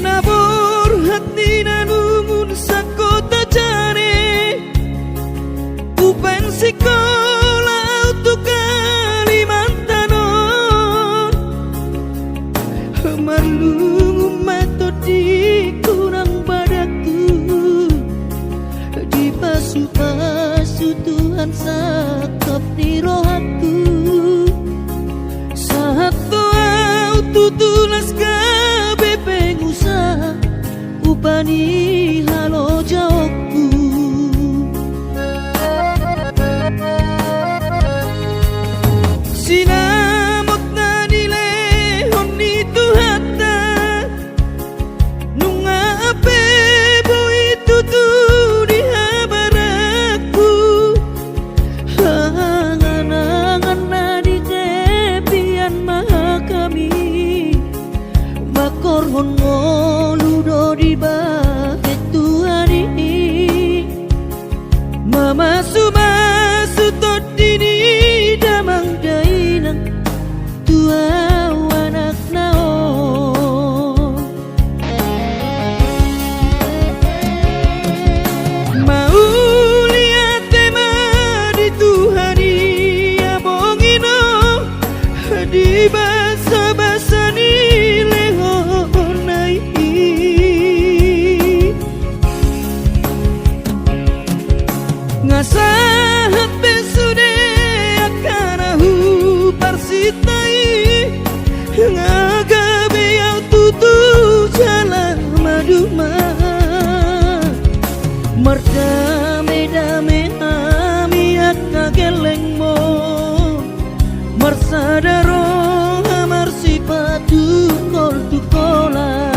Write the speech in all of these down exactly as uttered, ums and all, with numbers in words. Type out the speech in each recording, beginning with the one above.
Na borhat ni na lungun sangkota jare, umbahen sikola ahu tu Kalimantan on. Marlungun ma tondingku nang badangku, dipasupasu Tuhan sangkap ni rohangku. Sahat do ahu tutu las gabe pengusaha, upa ni halojaonku. Sinamot na nilehon ni Tuhanta, nunga pe boi tutu dihabarangku. Angan-angan na di tepian ma hami, mangkorhon ngolu do dibahen Tuhan i. Mamasu-masu tondi ni damang dainang tu ahu anakna on. Mauliate ma di Tuhan i, among inong, di basa-basa ni lehonna i. Nga sahat be sude angka na huparsinta i, nga gabe ahu tutu jala maduma. Mardame-dame hami angka gellengmon, marsada roha marsipatu tungkol tu holan.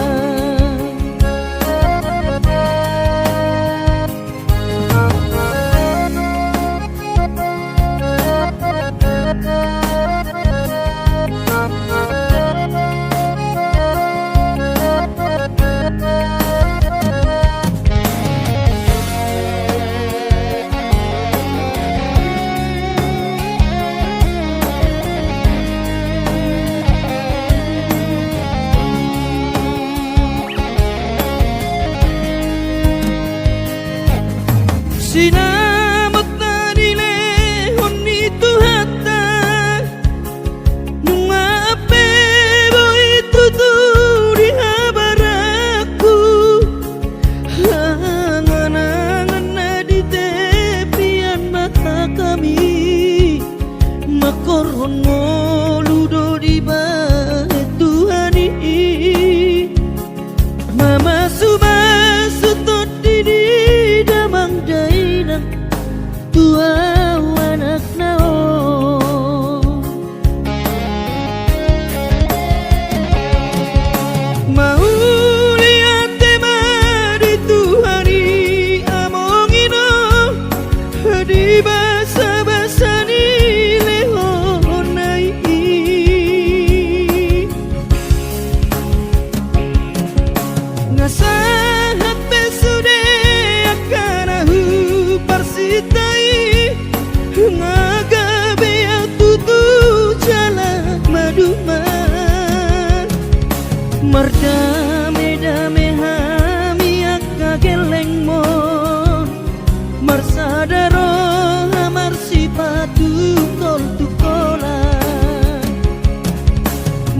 Sinamot na nilehon ni Tuhanta, nunga pe boi tutu dihabarangku. Angan-angan na di tepian ma hami, mangkorhon ngolu do dibahen Tuhan i. Mamasu-masu tondi ni damang dainang tu ahu anakna on. Mauliate ma di Tuhan i, among inong, di basa-basa ni lehonna i. Nga sahat be sude angka na huparsinta i, nga gabe ahu tutu jala maduma. Mardame-dame hami angka gellengmon, marsada roha marsipatu tungkol tu holan.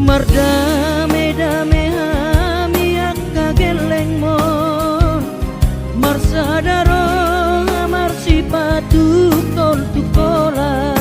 Mardame-dame hami angka gellengmon, marsada roha marsipatu tungkol tu holan.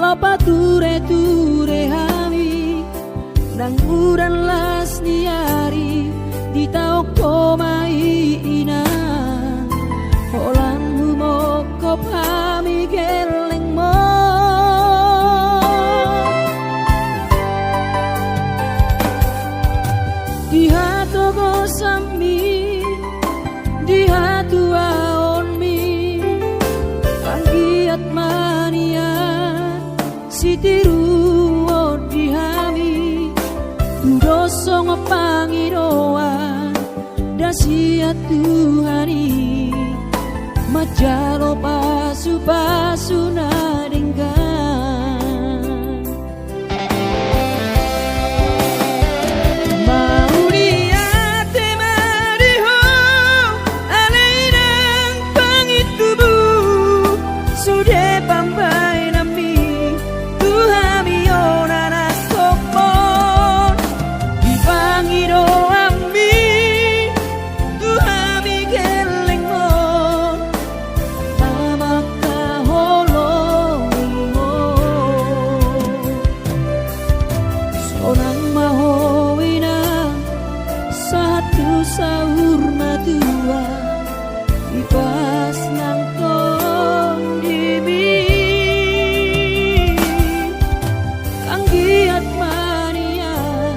Pature-ture hami nang udan las ni ari, ditaon Ho ma i Inang, holan humongkop hami gellengMo. Di hatogosanMi, di hatuaonMi, anggiat ma nian sitiruon di hami, tu dos songon pangidoan na sian Tuhan i, manjalo pasu-pasu na denggan. Mauliate ma di Ho, ale Inang pangintubu, sude pambahenanMi tu hami on anakhonMon. Di pangidoanMi tu hami gellengMon, na mangkaholongi Ho. Sonang ma Ho Inang, sahat tu saur matua, di pas nang tondimi. Anggiat ma nian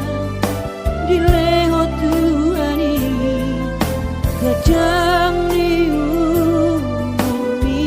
dilehon Tuhan i ganjang ni umurmi.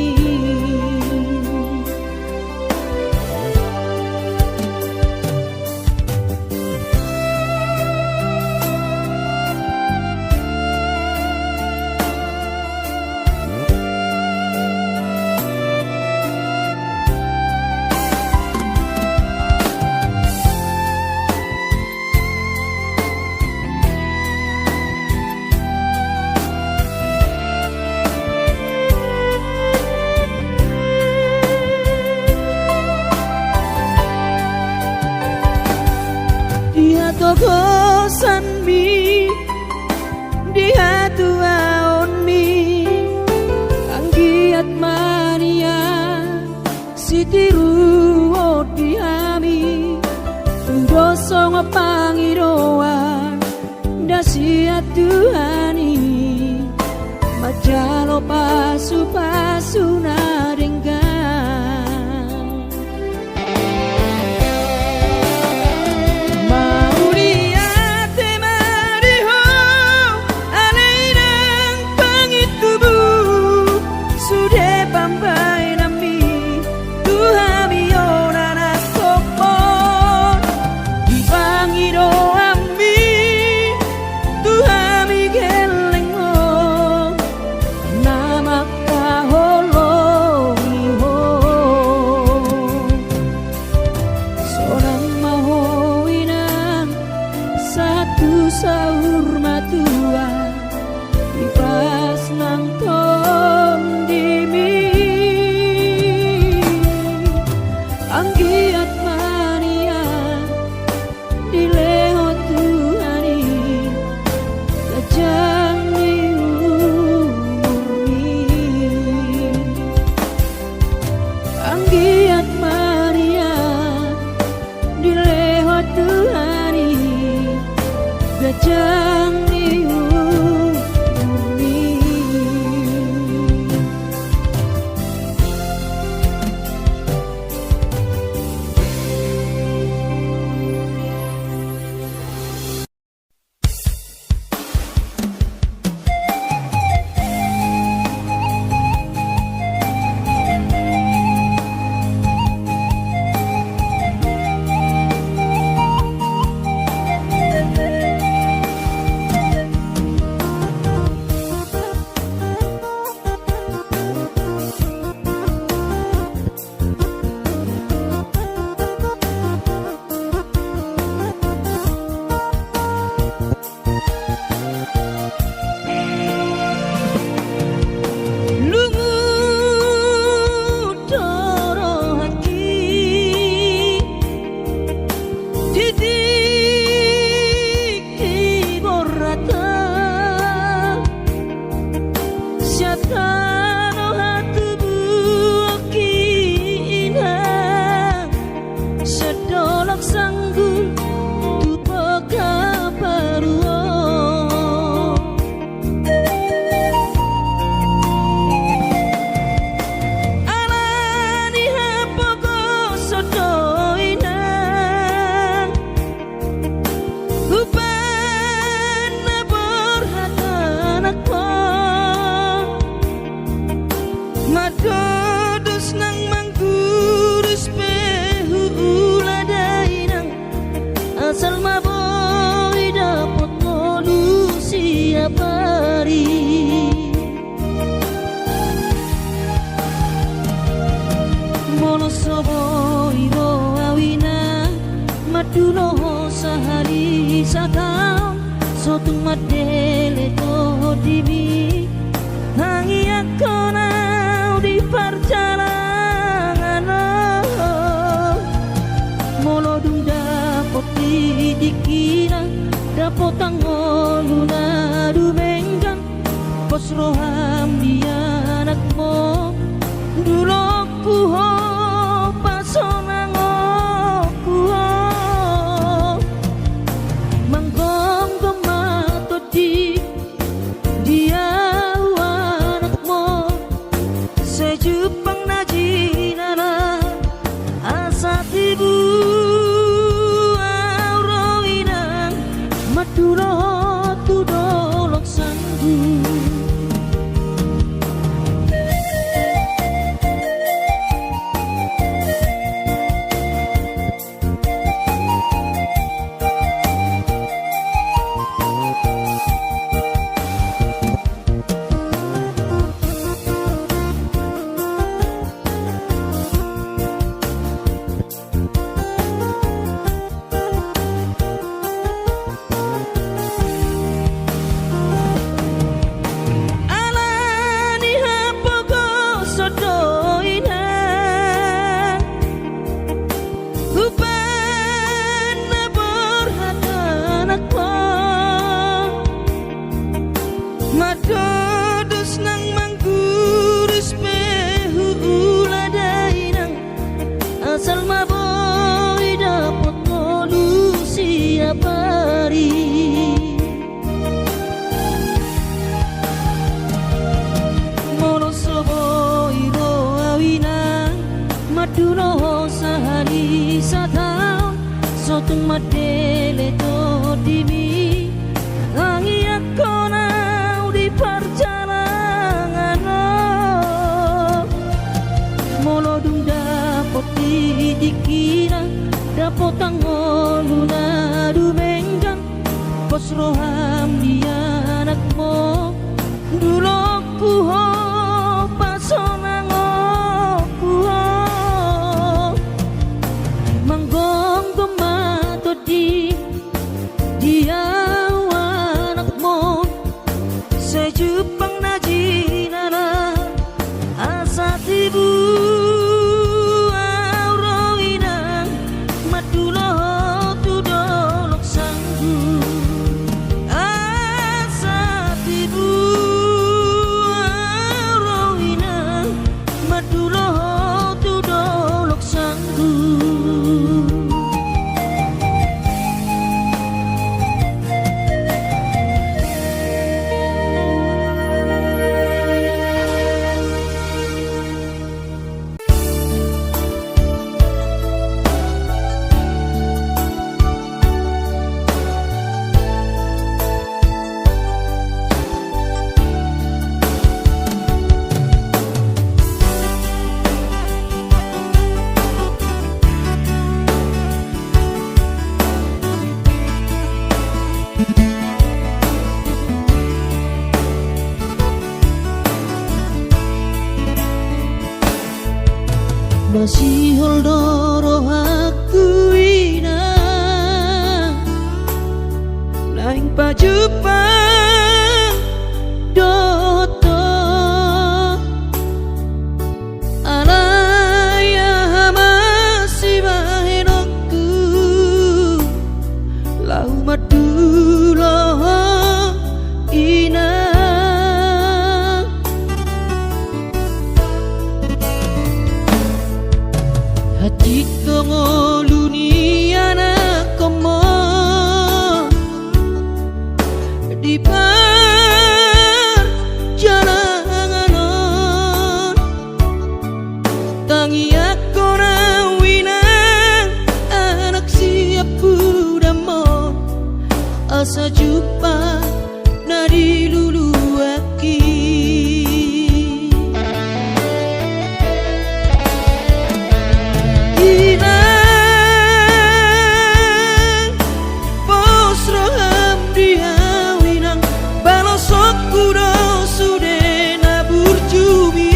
Di hatogosanMi, di hatuaonMi, anggiat ma nian sitiruon di hami, tu dos songon pangidoan na sian Tuhan i, manjalo pasu-pasu na denggan. Mauliate ma di Ho, ale Inang pangintubu, sude pambahenanMi tu hami on anakhonMon. Di pangidoanMi tu hami gellengMon, na mangkaholongi Ho. Sonang ma Ho Inang, sahat tu saur matua, di pas nang tondimi. Anggiat ma nian dilehon Tuhan i ganjang ni umurmi. Anggiat ma nian dilehon Tuhan i ganjang ni umurmi. Molo so boi ro au inang, mandulohon sahali sataon, so tung mandele tondimi, tangiangkon au di parjalangan on. Molo dung dapot di tingkina, dapotan ngolu na dumenggan, pos roham di anakmu, dulohonku ho, pasonangonku ho. Manggonggom ma tondi di au anakmu, sai jumpang na jinala, asa tibu au ro inang, mandulohon tu dolok sanggu. Ala ni hapogoson do inang, hubaen na borhat anakmu, mandodos nang mangguris pe huula da inang, asal ma boi dapot ngolu siapari. Molo so boi ro au inang, mandulohon sahali sataon, so tung mandele tondimi, tangiangkon au di parjalangan on. Molo dung dapot di tingkina, dapotan ngolu na dumenggan, pos roham di anakmu, dulohonku ho, pasonangonku ho. Manggonggom ma tondi di au anakmu, sai jumpang na jinala, asa tibu au ro inang, mandulohon tu dolok sanggu. Asa tibu au ro inang, mandulohon tu dolok sanggu. Masihol do rohangku inang, naeng pajumpang dohot ho. Alai aha ma sibahenonku, laho mandulohon inang. Hansit do ngolu ni anakkonmu di parjalangan on. Tangiangkon au inang, anak siampudanmu, asa jumpang na diluluanki. Inang, pos roham di au inang, balosonku do sude na burjubi.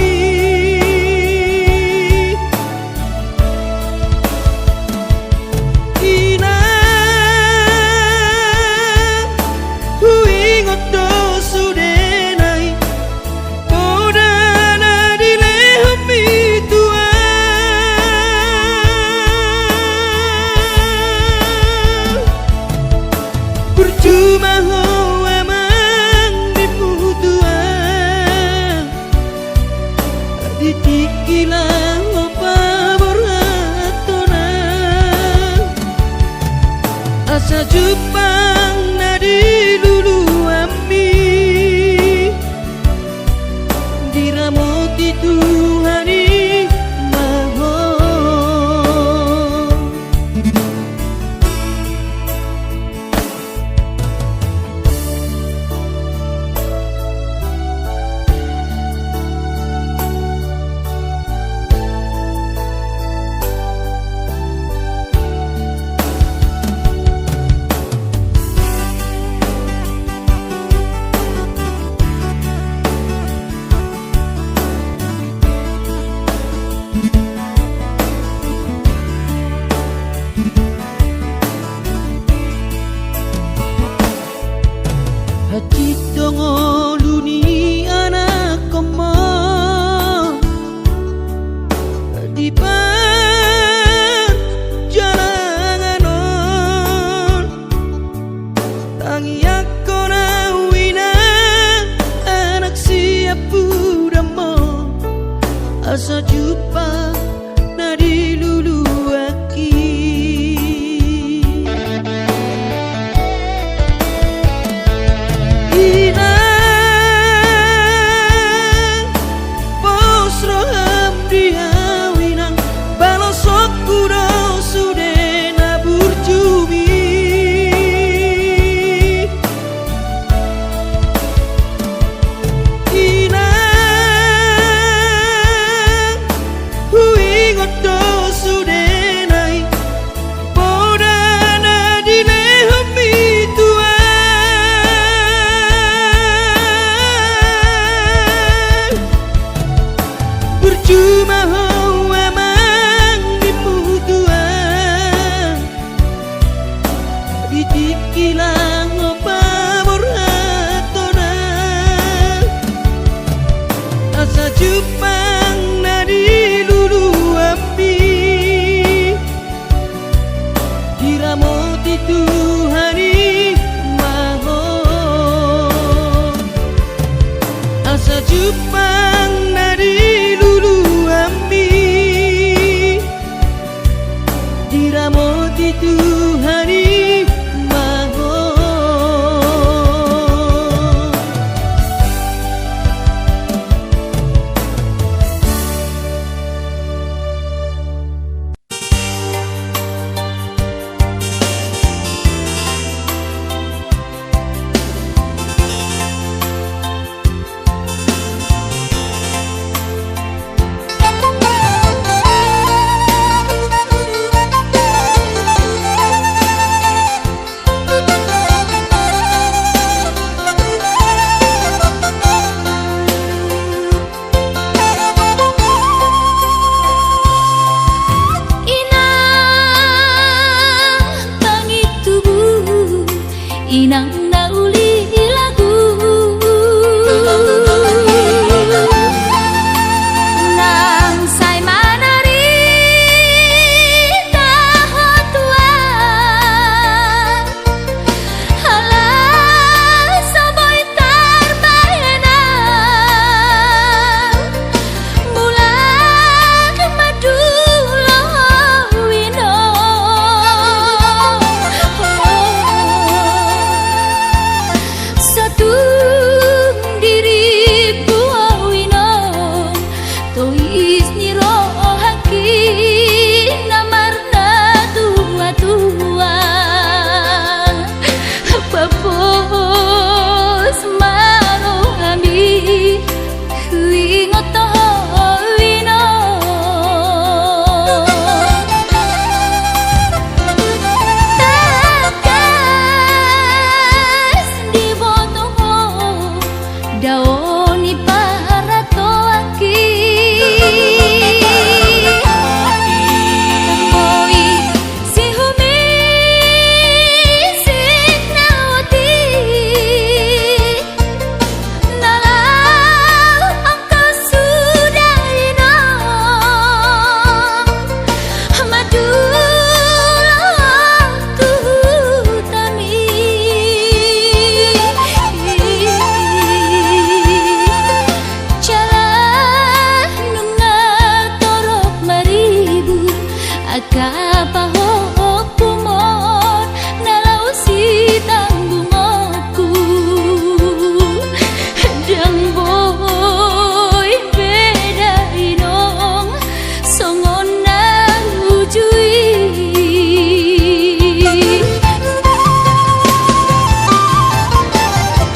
Tingki laho paborhathon au, asa jumpang na di luluanmi, diramoti Tuhan i ma ho. Hansit do ngolu ni anakhonmu di parjalangan on. Tangianghon au, Inang, anak siampudanmu, asa jumpang na di luluanki. Inang, pos roham di au, Inang, balosonku do sude na burjumi. Inang, huingot do sudena i, poda na dilehonmi tu au. Burju ma ho amang, nimmu tu au. Di tingki laho paborhathon au, asa jumpang na di luluanmi, diramoti Tuhan i ma ho. Asa jumpang na di luluanmi, diramoti Tuhan i ma ho. Inang tangi tubu, inang na uli lagu, nang sai manarita ho tulang. Ala so boi tarbahen au, mulak ma tu loloan on. Satung dirimuna, inang, tois ni rohangki na marnatuatua. Papos ma rohami, huingot ho, inang. Tangkas diboto ho dao ni paratoanki. Angka pahompu on na laho sitanggungonku, ndang boi be da inong songon na uju i.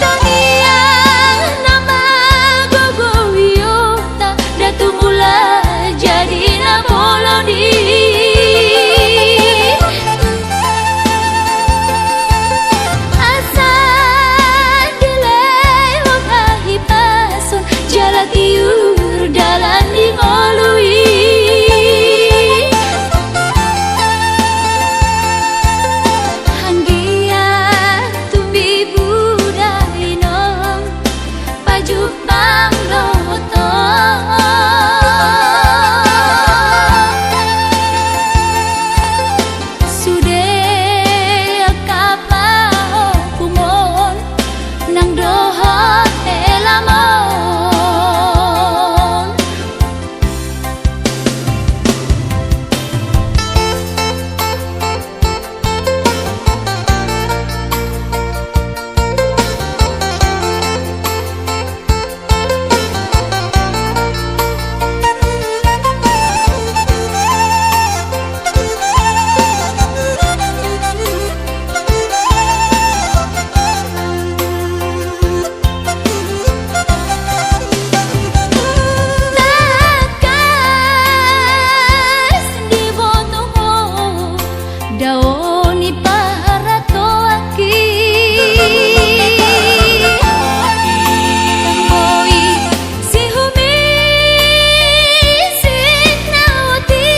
Tangiang na magogo i, ota, da tumula jadi na bolon i. Asa dilehon hahipason jala tiur dalan di ngolu i. Anggiat tumbi buda inong pajumpang dohot ho. Sude angka pahompu on nang dohot helamon. Tangkas diboto ho dao ni paratoanki. Boi sihumi sinawati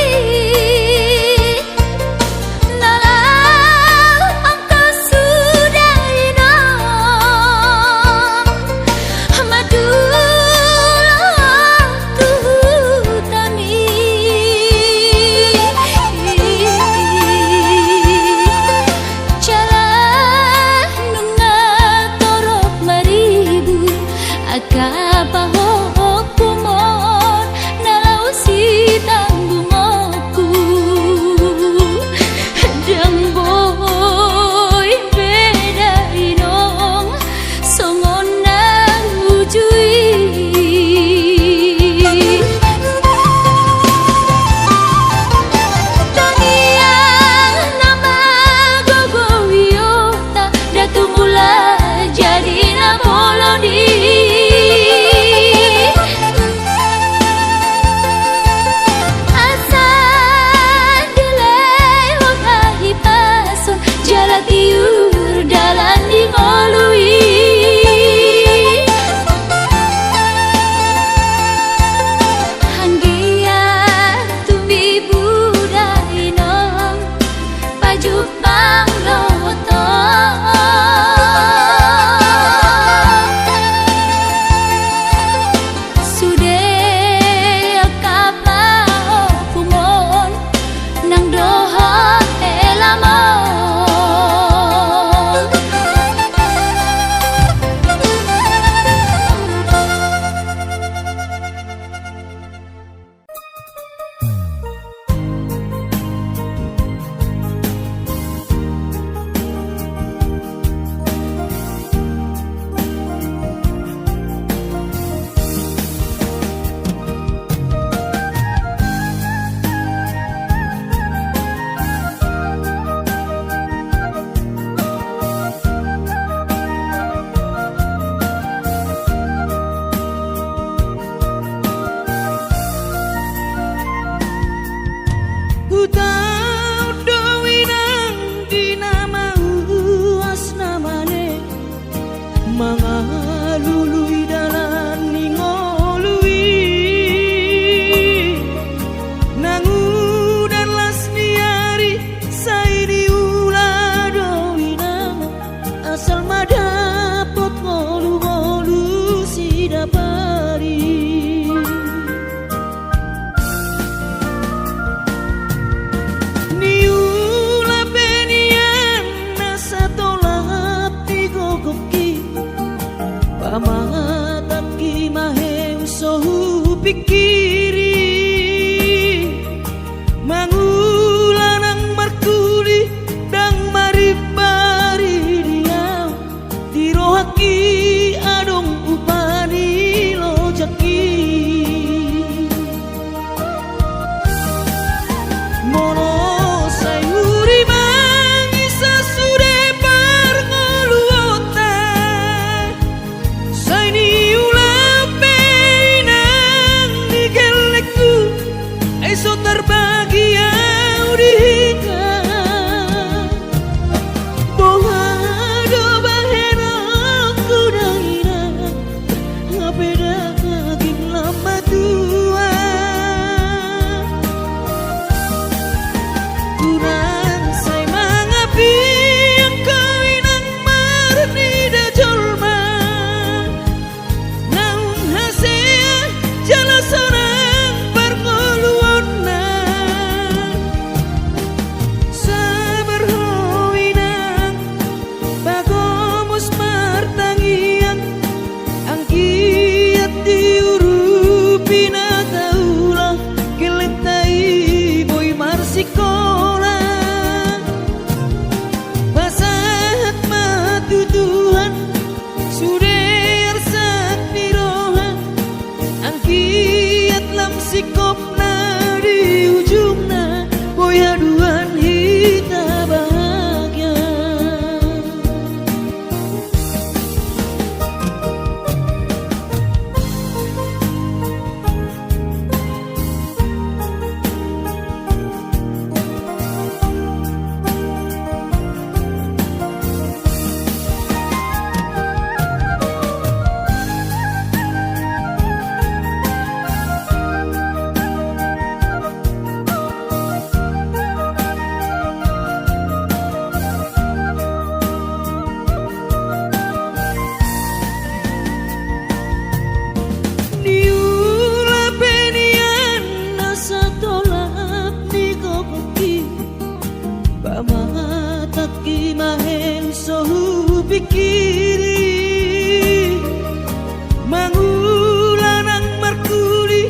na laho angka suda inong mandula tu hutami. Jala nunga torop maribur angka pahompu on na laho sitanggungonku, ndang boi be da inong songon na uju i. Tangiang na magogo i, ota, da tumula jadi na bolon i. Asa dilehon hahipason jala tiur dalan di ngolu i. Anggiat tumbi buda inong pajumpang dohot ho. Sude angka pahompu on nang dohot helamon. Hutaon do inang di na mauas na male mangalului dalan ni ngolu i. Nang udan las ni ari sai niula do inang asal ma dapot ngolu-ngolu sidapari. Niula pe nian na satolap di gogongki, pamatangki ma hehe so hupingkiri. Mangu Gok na di ujungna, boi haduan hita bahagia. Niula pe nian na satolap ni gokki, ba matangki ma hel so hupingkiri. Mangula nang markuli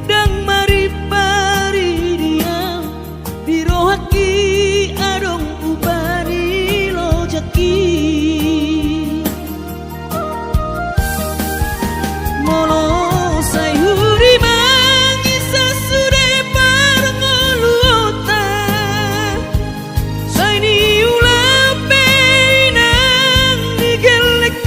ndang marimbari dia, di rohangki adong upa ni lojangki. Molo sai hurimangi sasude parngoluonta, sai niula pe inang ni gelleng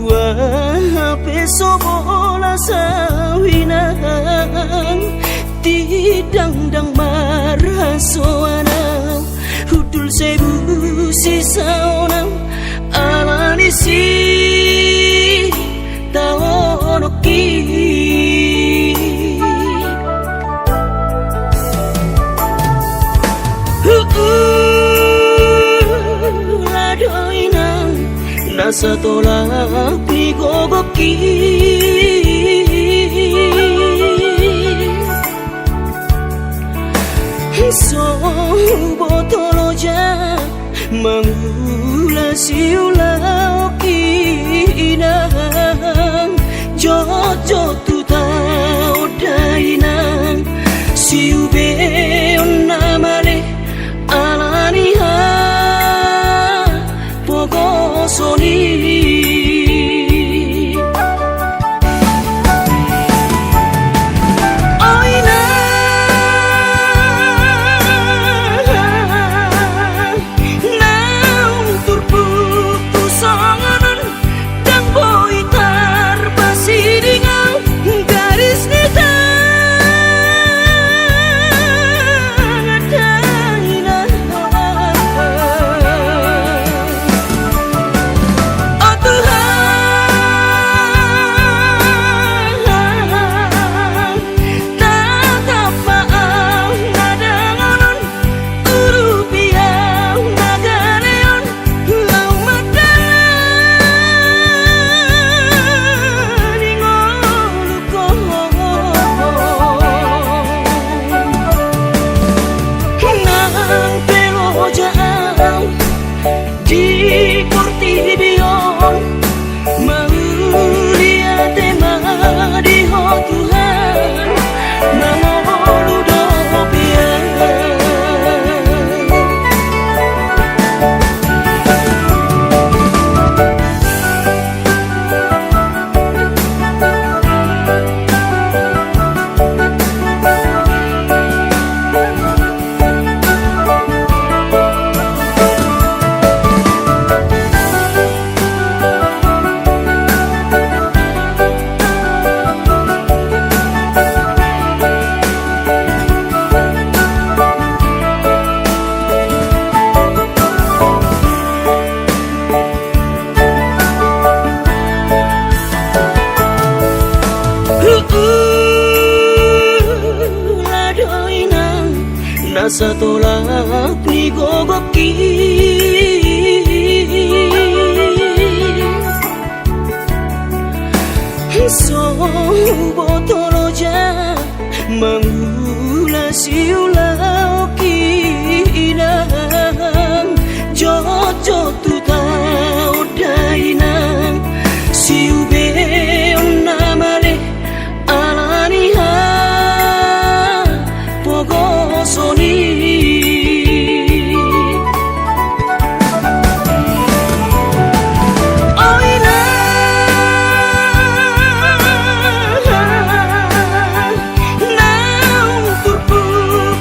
Hape so bolas au inang, didangdang marhasoan au, hundul sai busisaon au, ala ni sitaononki. Huula do inang na satolap ni gogongki. So huboto loja mangula siulaonki inang, jotjot tu taon da inang, siubeon na male ala ni hapogoson i. O inang, naung turpukku songon on, ndang boi tarpasiding au, gadis ni tangan da inang. O Tuhan, tatap ma au na dongan on, urupi au na gale on, laho mandalani ngolungkon. Nang pe loja au di portibi on, mauliate ma di Ho Tuhan, na mangolu dope au. Huula do inang na satolap ni gogongki. So huboto loja mangula siulaonki inang, jotjot tu taon da inang, siubeon na male ala ni hapogoson i. O inang, naung turpuk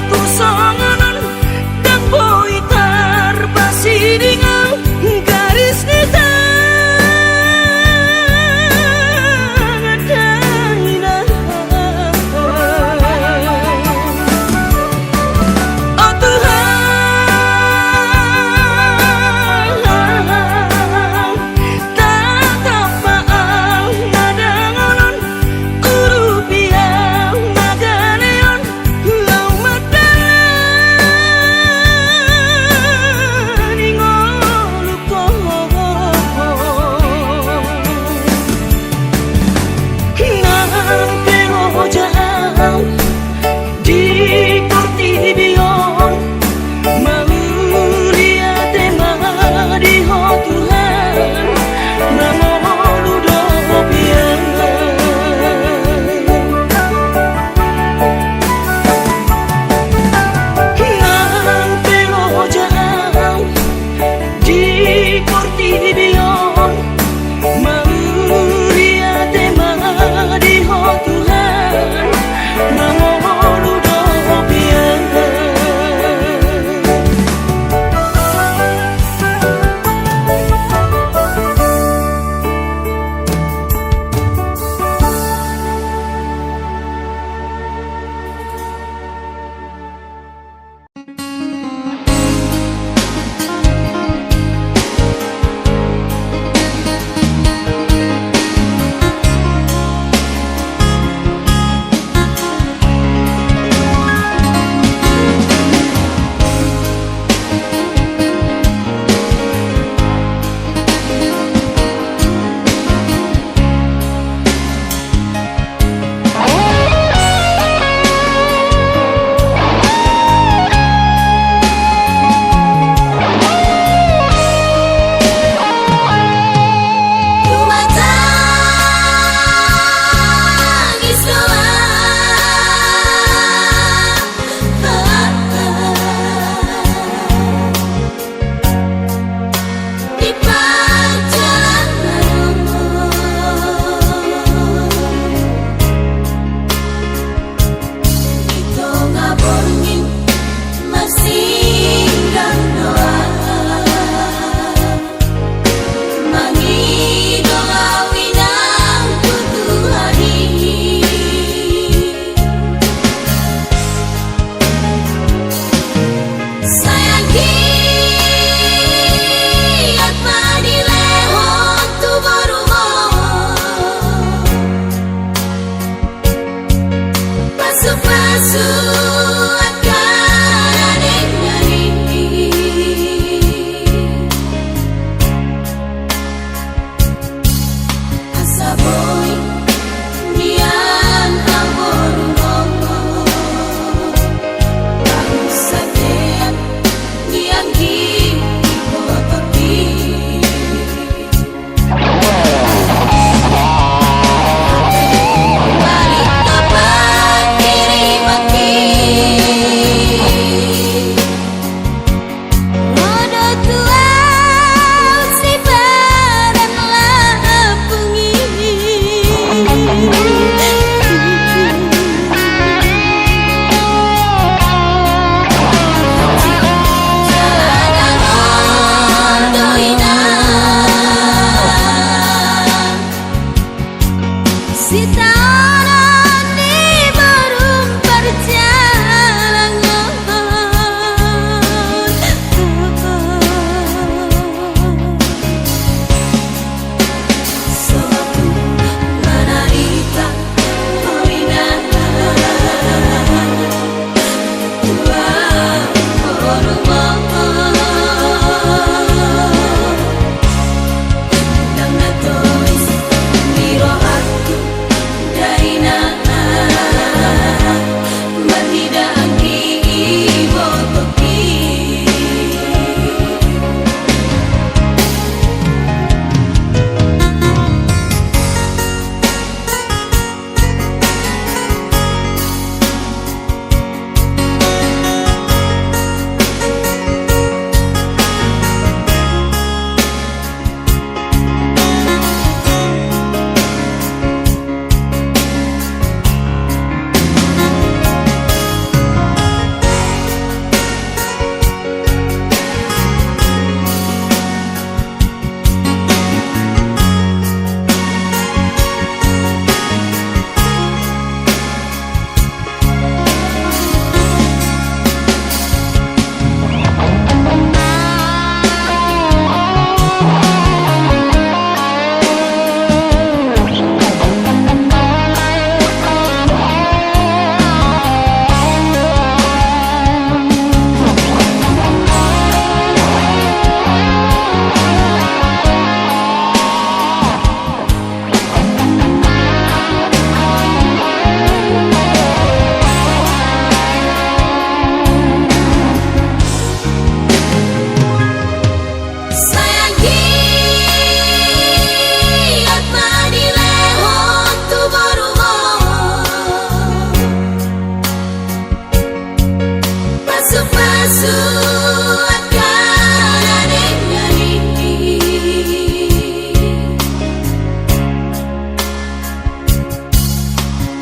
Suat kana dengani.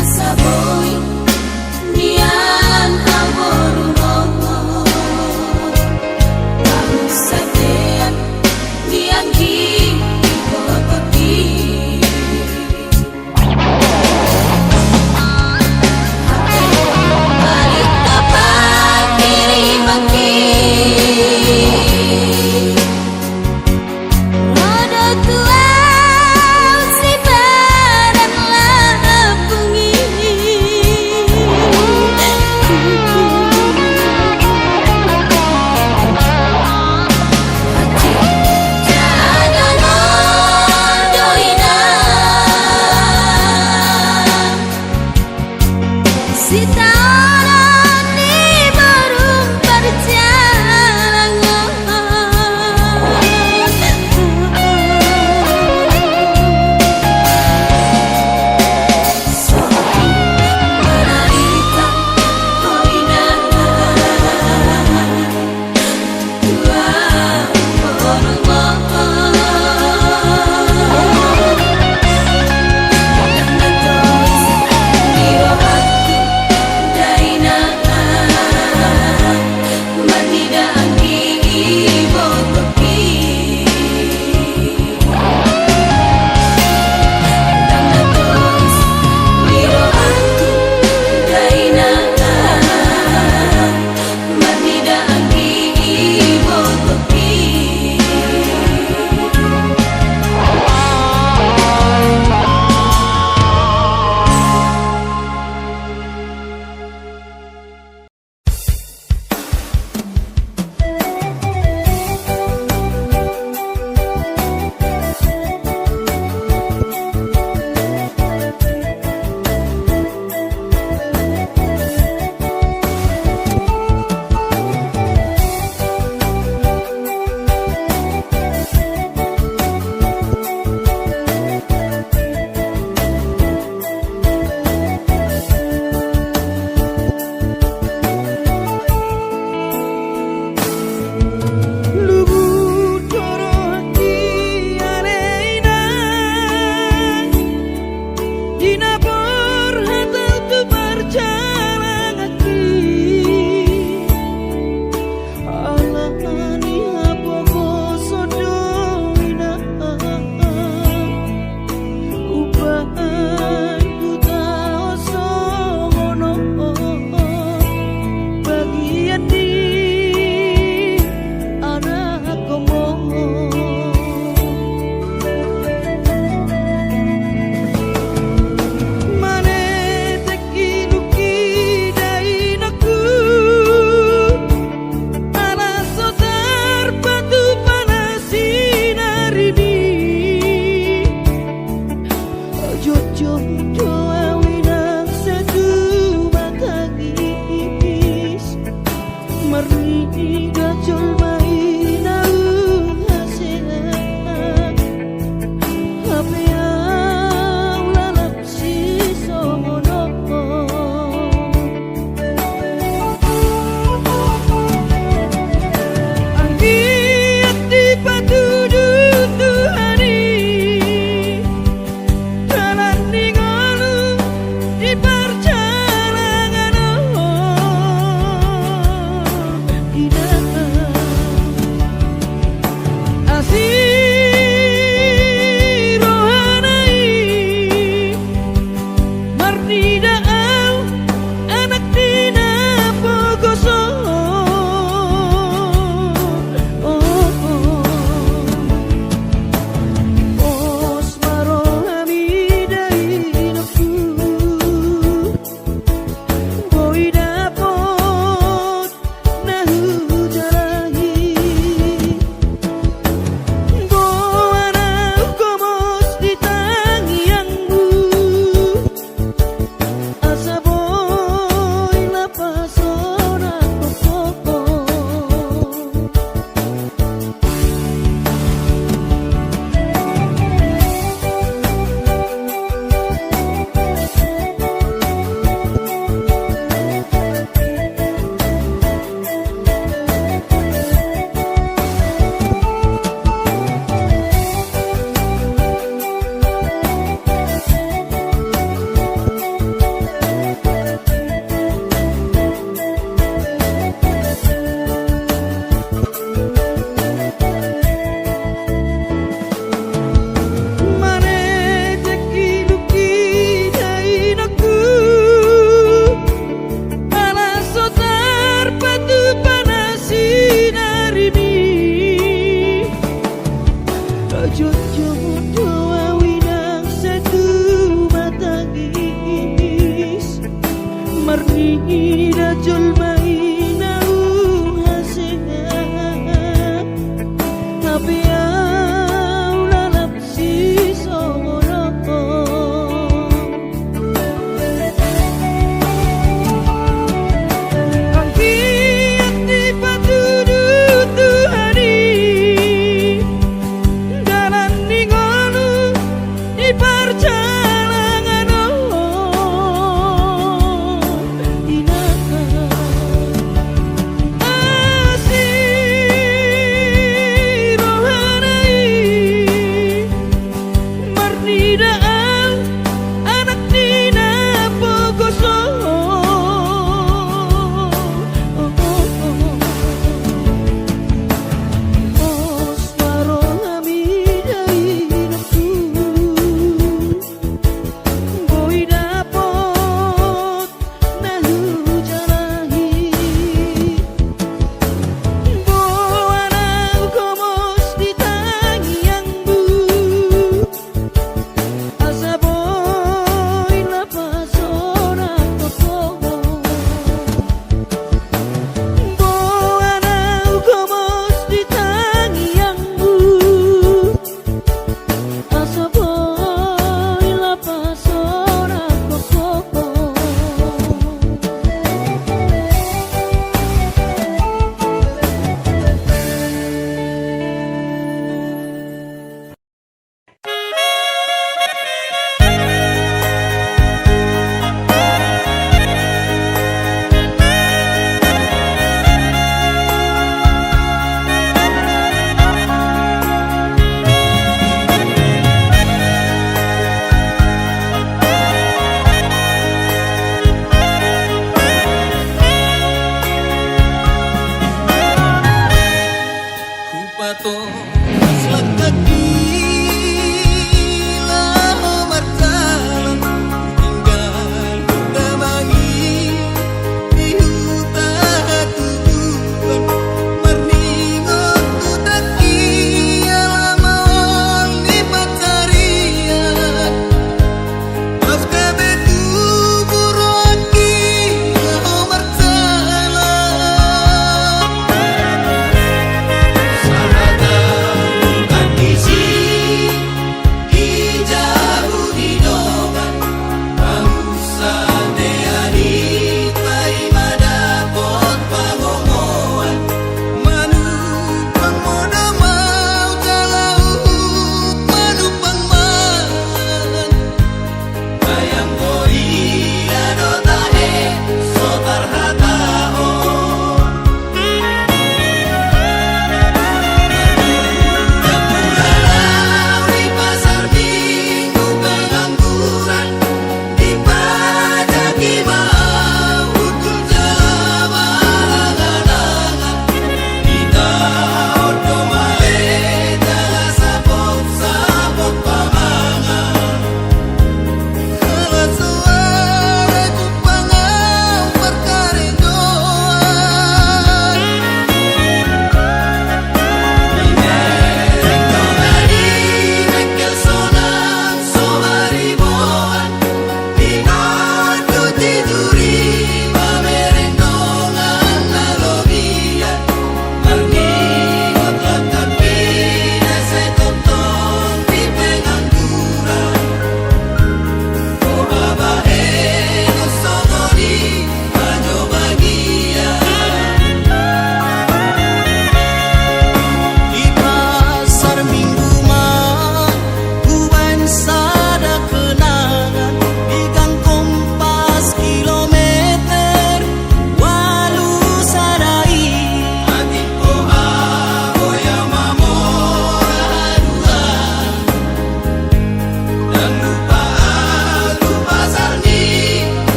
Asa boi nian au boru mongo. Bahu satean nian di ibotoki. Sitaonon ni boru parjalangon.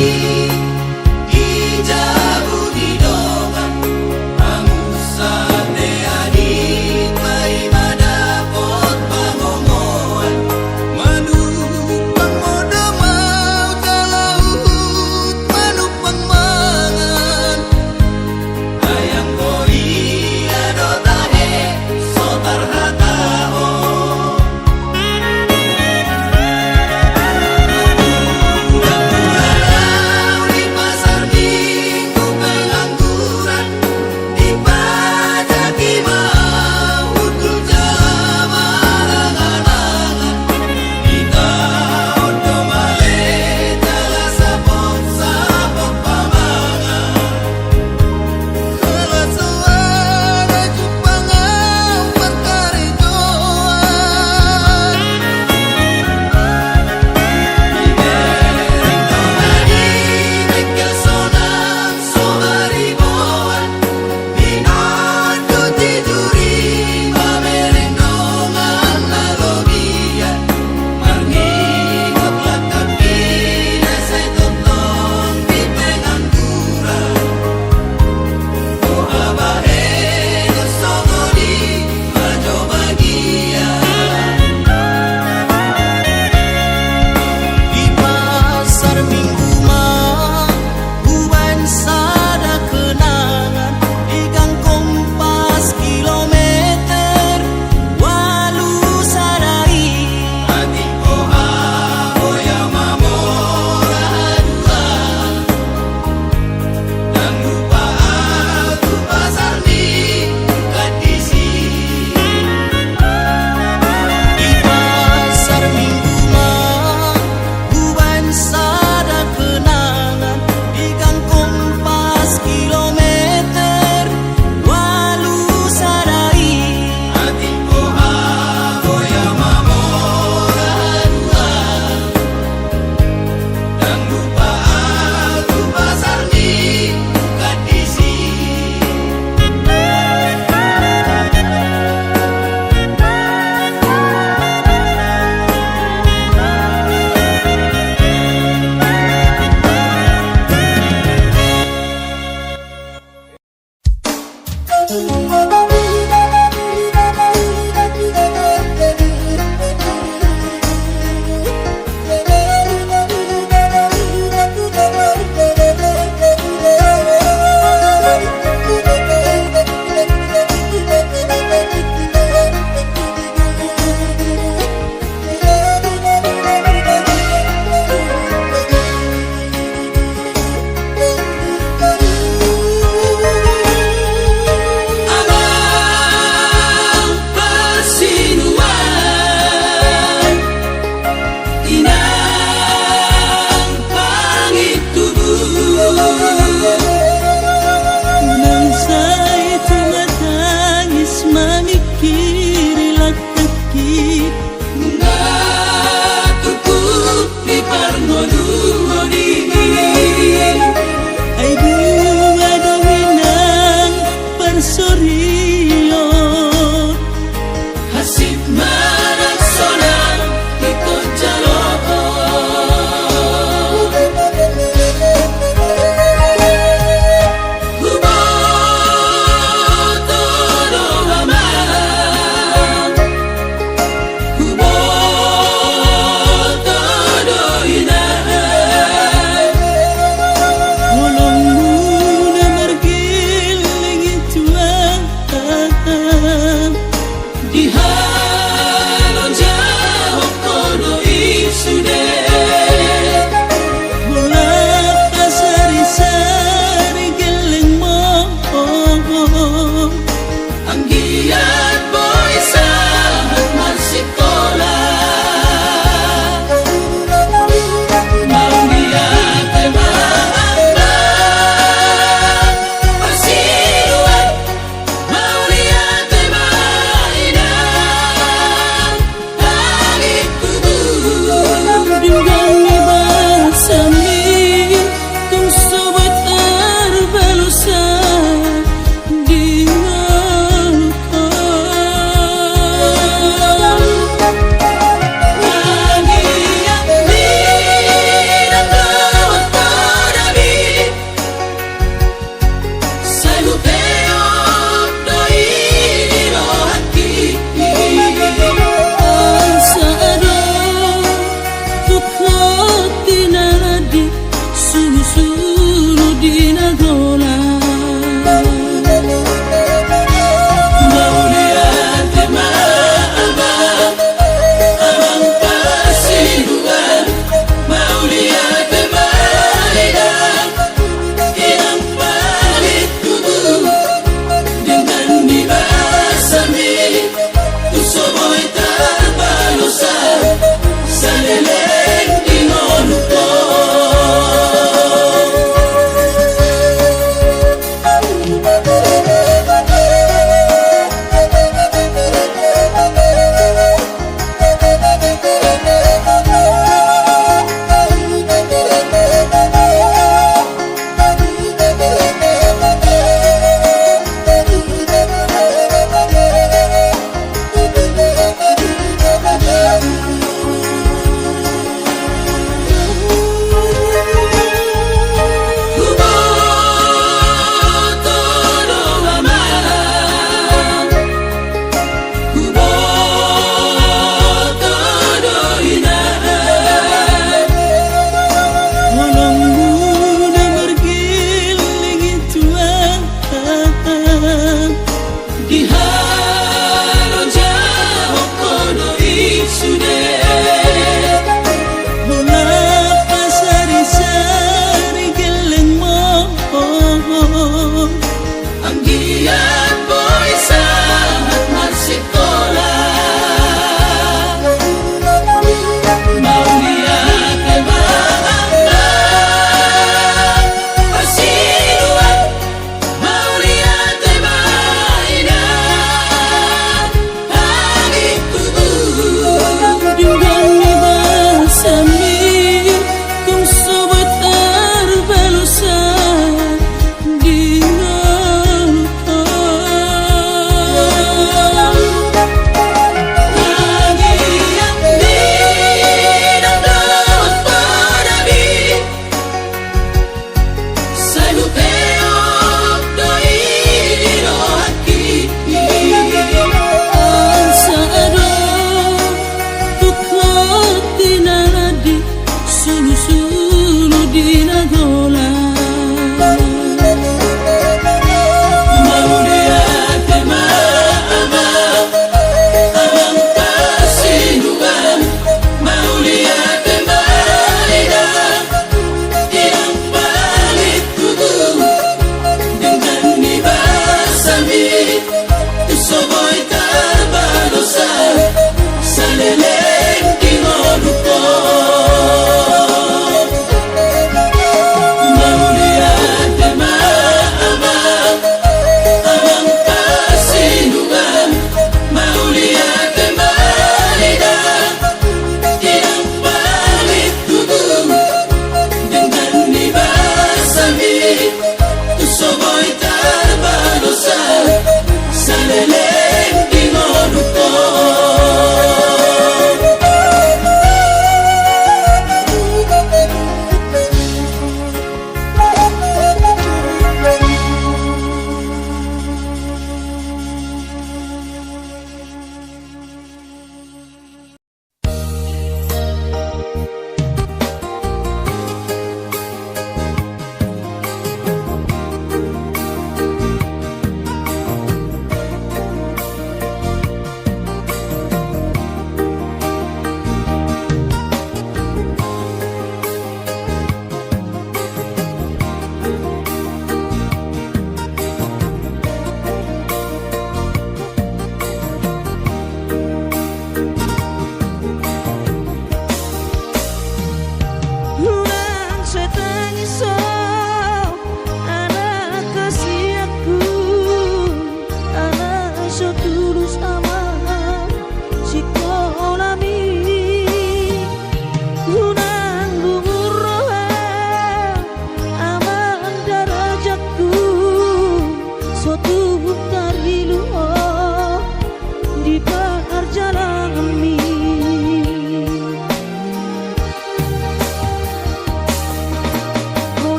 Di jabu ni dongan, hamu sandea di paima dapot pangomoan. Manumpang modom au jala huhut manumpang mangan. Ayam koi ado tahe so tarhatahon.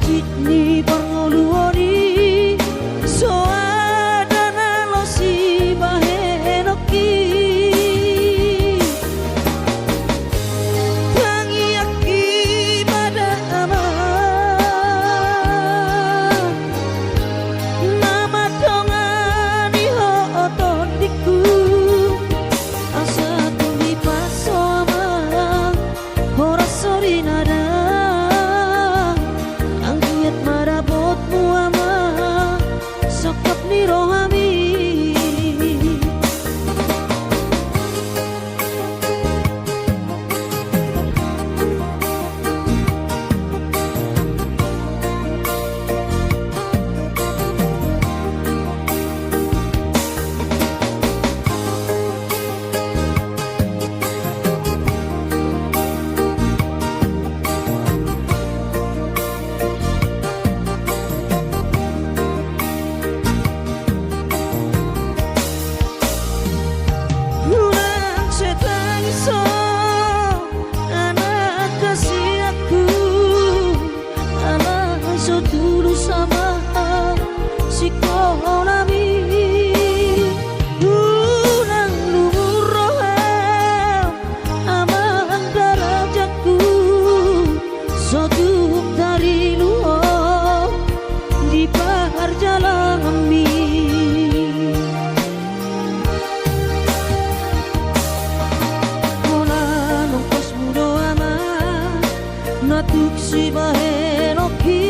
Di parngoluon i, so ada na losi bahenonki. Tangiangki ma da, Amang, na mandongani ho tondingku. Asa tung dipaso, Amang, horas sori na da. Anggiat ma dapotmu, Amang, sangkap ni rohami. Unang sai tangis ho, anak kesayanganku, ala so tulus, Amang, singkola nami. Unang lungun roham, Amang, darajatku, so tung tarilu ho di parjalananmi. Holan ongkosmu do, Amang, na tung sibahenonki,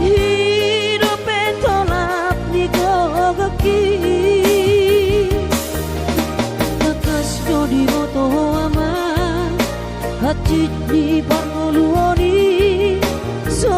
i dope tolap ni gogoki. Tangkas do diboto ho, Amang, hansit ni parngoluon i, so